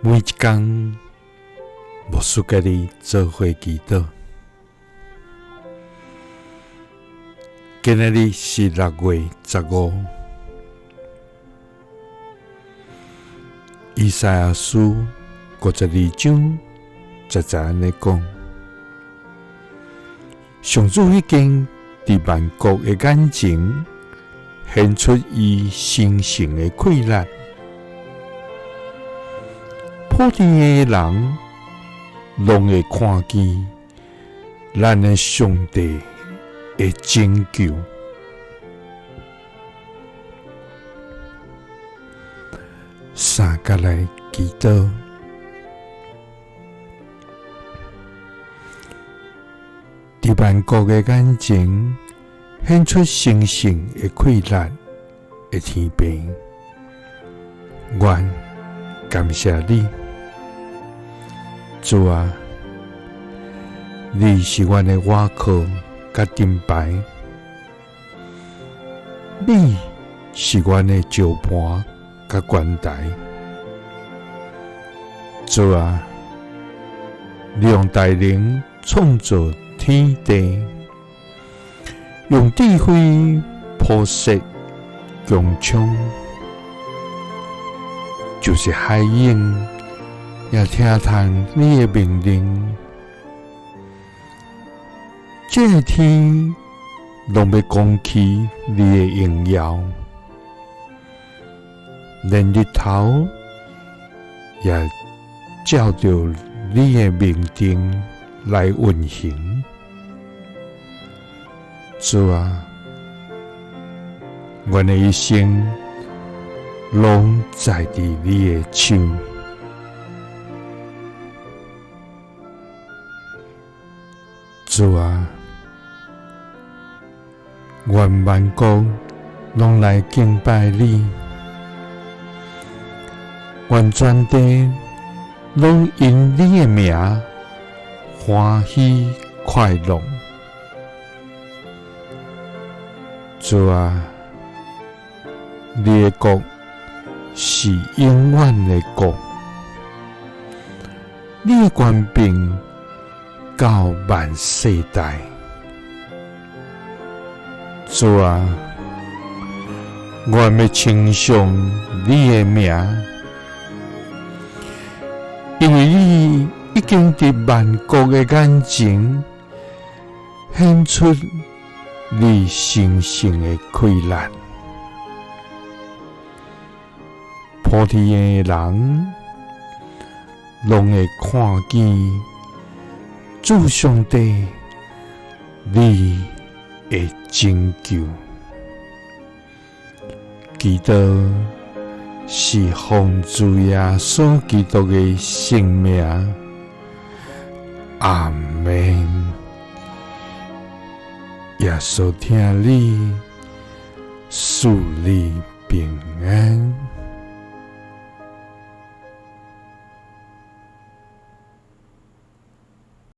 每一工，牧师佮你做伙祈祷。今仔日是6月15，以赛亚书52章10节按呢讲：上主已经伫万国的眼前显出伊神圣的气力。普天的人拢会看见咱的上帝的拯救。三角来祈祷，伫万国的眼前显出神圣的气力的天父，愿感谢你，主啊，你是阮的倚靠佮盾牌，你是阮的石磐佮关台。主啊，你用大能创造天地，用智慧铺设穹苍，就是海涌也听从你的命令。这个天拢欲讲起你的荣耀，连日头也照著你的命定来运行。主啊，阮的一生拢在伫你的手。主啊，愿万国拢来敬拜你，愿全地拢因你的名欢喜快乐。主啊，你的国是永远的国，你的权柄到万世代。主啊，我欲称颂你的名，因为你已经伫万国的眼前显出你神圣的气力。普天的人拢会看见主上帝你的拯救。祈祷是奉主耶稣基督的圣名，阿们。耶稣疼你，赐你平安。